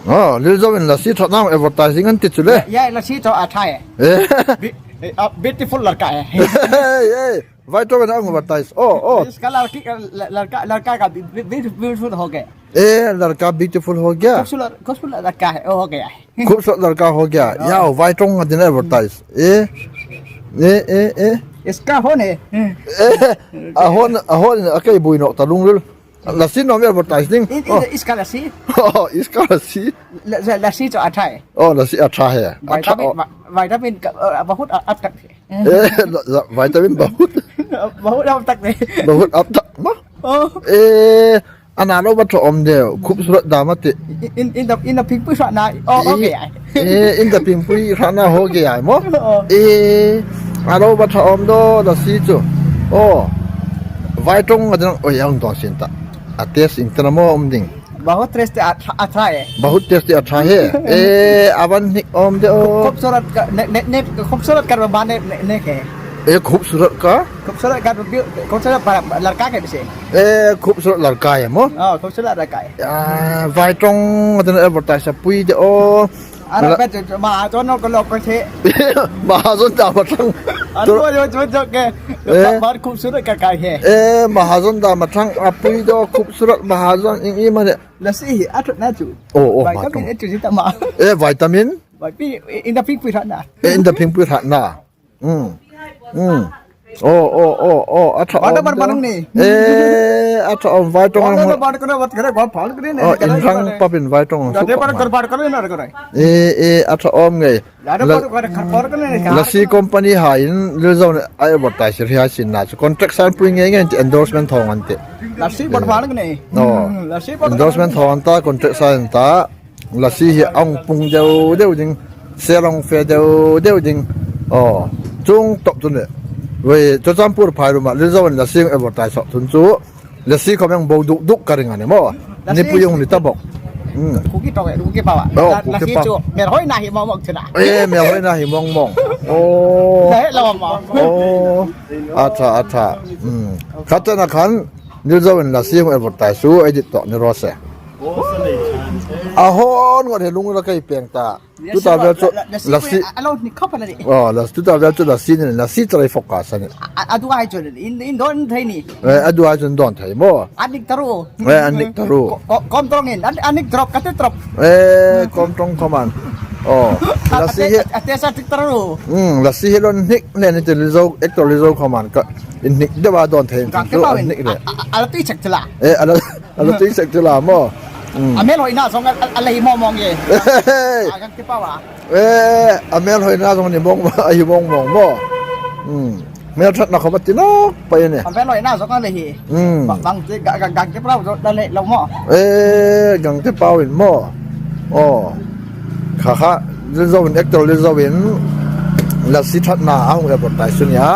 Oh, Lilzo in lassi that na advertising an ti chu le. Yeah, lassi to a tha e. Beautiful ladka hai. Hey, hey, vai to na advertise. Oh, oh. Iska ladki ladka ladka ka beautiful ho gaya. Eh, ladka beautiful ho gaya. Khubsurat khubsurat ladka hai ho gaya. Khubsurat ladka ho gaya. Ya, vai tong adin advertise. Eh. Eh, eh, eh. Iska hon he. Eh, a hon a hon a kai bui nok ta lung lul. Lassi nom advertising. Oh. Iska lassi. Oh, iska lassi. Lassi cho atha hai. Oh, lassi atha hai. Vitamin vitamin bahut ab tak. Eh, vitamin bahut. Bahut ab tak ne. Bahut ab tak ma. Oh. Eh, ana lo ba tho om de khubsurat dam ati. In in the in the ping pui na oh okay. Eh, in the ping pui na ho gaya mo. Eh, alo ba tha om do lassi chu. Oh. Vai tong adang oi ang dong sin ta. A test in tana mo om ding. Bahut test atha hai. Bahut test atha hai. Eh, avan hik om de o. Khubsurat ne ne khubsurat kar bane ne ke. Eh, khubsurat ka? Khubsurat kar khubsurat ladka ke bise. Eh, khubsurat ladka hai mo. Oh, khubsurat ladka hai. Ah, vai tong adang advertise pui de o. Ano pa mahajon ko lo ko the. Mahajon da mathang. Ano yo jo jo ke. Bahut khubsurat ka ka hai. Eh, mahajon da mathang apui do khubsurat mahajon ing i mane. Lassi athu na chu. Oh, oh, vitamin chu ta ma. Eh, vitamin? In the ping pui na. Eh, in the ping pui na. Um. Um. Oh, oh, oh, oh, atha om. Bana ni. Eh, atha om vai tong. Bana bana kare bat kare gol phal kare ne. Oh, in rang papin vai tong. Dade par kar par kare na kare. Eh, eh, atha om nge. Dade par kare khar par kare ne. Lassi company ha in lilzo ai advertise ri ha sin na. Contract sign pui nge nge endorsement thong an te. Lassi bad phal kare. No. Lassi bad endorsement thong ta contract sign ta. Lassi hi ong pung deuh deuh ding selong fe deuh deuh ding oh chung top chu ne wei cho champur phai ruma lilzo lassi advertise so thun chu lassi khom yang bo duk duk ka ring ani mo ni puyung ni tabok kuki to kuki pa wa lassi chu mer hoi na hi mong mong chuna eh mer hoi na hi mong mong oh le lo mo oh acha acha khatana khan lilzo lassi advertise su edit to ni ro se A hawn ngawt he lung la kai peng ta. Tuta vel chu lassi. Alo ni khop ani. Oh, las tuta vel chu lassi ni lassi trai focus ani. Adu ai chu in in don thai ni. Eh adu ai chun don thai mo. Anik taru. Eh anik taru. Kom tong in anik drop kate drop. Eh kom tong khoman. Oh, lassi hi ate sa tik taru. Lassi hi lon hnik le ni te lizo actor lizo khoman ka in hnik dewa don thai chu hnik le. Ala tui chak chla. Eh ala ala tui chak chla mo. A mel hoi na zong a lei mong mong ye. A gang te pa wa. Eh a mel hoi na zong ni mong a hi mong mong mo. Mel that na khomat ti nok pa ne. A mel hoi na zong a lei hi. Bang te gang gang te pa da le lo mo. Eh gang te pau in mo. Oh. Kha kha zo in actor le zo in lassi that na a hung report tai sunya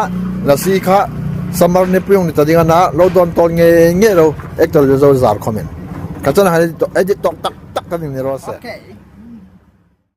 lassi kha samar ni puyung ni tadinga na lo don ton nge nge lo actor le zo zar comment ka chan ha edit tok tak tak ta ni ro se Okay.